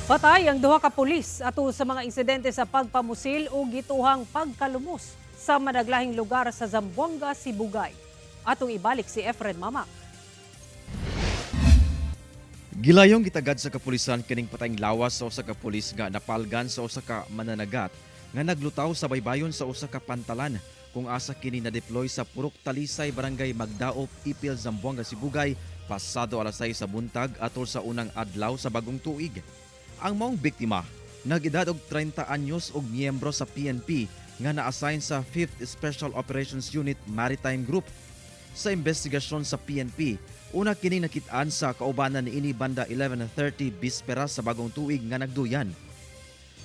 Patay ang duha ka pulis ato sa mga insidente sa pagpamusil o gituhang pagkalumos sa managlahing lugar sa Zamboanga, Sibugay. Atong ibalik si Efren Mamak. Gilayong gitagad sa kapulisan kining patayng lawas sa usa ka pulis nga napalgan sa usa ka mananagat nga naglutaw sa baybayon sa usa ka pantalan kung asa kini na-deploy sa Purok Talisay, Barangay Magdaop, Ipil, Zamboanga, Sibugay pasado alas 6 sa buntag atol sa unang adlaw sa bagong tuig. Ang maong biktima nag-edad og 30 anyos og miyembro sa PNP nga na-assign sa 5th Special Operations Unit Maritime Group. Sa investigasyon sa PNP, una kini nakit-an sa kaubanan niini banda 11:30 bisperas sa bagong tuig nga nagduyan.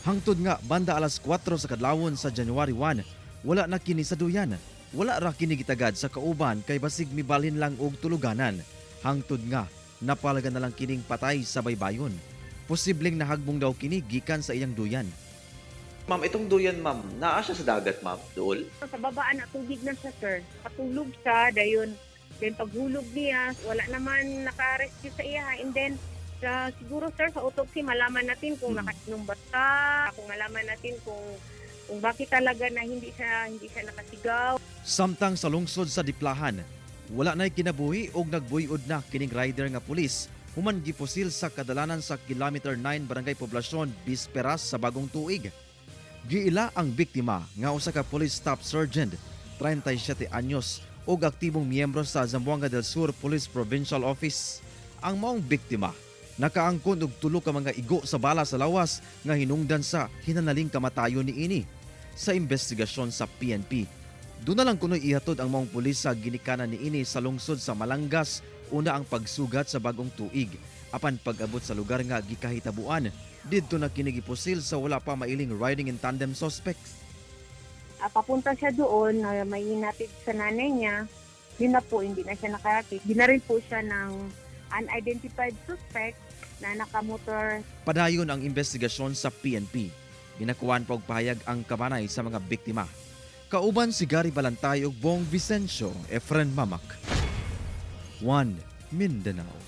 Hangtod nga banda alas 4 sa kadlawon sa January 1, wala na kini sa duyan. Wala ra kini gitagad sa kauban kay basig mibalhin lang og tuluganan. Hangtod nga napalagan na lang kining patay sa baybayon. Posibleng nahagbong daw kini gikan sa iyang duyan. Ma'am, itong duyan, ma'am, naa siya sa dagat, ma'am, dool? Sa baba na tubig na siya, sir. Patulog siya, dayon. Then paghulog niya, wala naman naka-rescue sa iya. And then, sa, siguro, sir, sa autopsy, malaman natin kung nakainom ba siya, kung malaman natin kung bakit talaga na hindi siya nakasigaw. Samtang sa lungsod sa Diplahan, wala na'y kinabuhi og nagbuyod na kining rider nga pulis human gipusil sa kadalanan sa Kilometer 9, Barangay Poblasyon bisperas sa bagong tuig. Giila ang biktima nga usa ka police staff sergeant, 37 anyos, ug aktibong miyembro sa Zamboanga del Sur Police Provincial Office. Ang maong biktima nakaangkon og tulo ka mga igo sa bala sa lawas nga hinungdan sa hinanaling kamatayon niini. Sa investigasyon sa PNP, doon na lang kuno'y ihatod ang maong pulis sa ginikanan niini sa lungsod sa Malangas una ang pagsugat sa bagong tuig. Apan pag-abot sa lugar nga gikahitabuan, didto na kini gipusil sa wala pa mailing riding in tandem suspects. Papunta siya doon, na may hinatid sa nanay niya. Yun na po, hindi na siya nakarating. Binaril po siya ng unidentified suspect na nakamotor. Padayon ang investigasyon sa PNP. Ginakuan pa og pahayag ang kabanay sa mga biktima. Kauban si Gary Balantay ug Bong Vicencio, Efren Mamak. 1 Mindanao.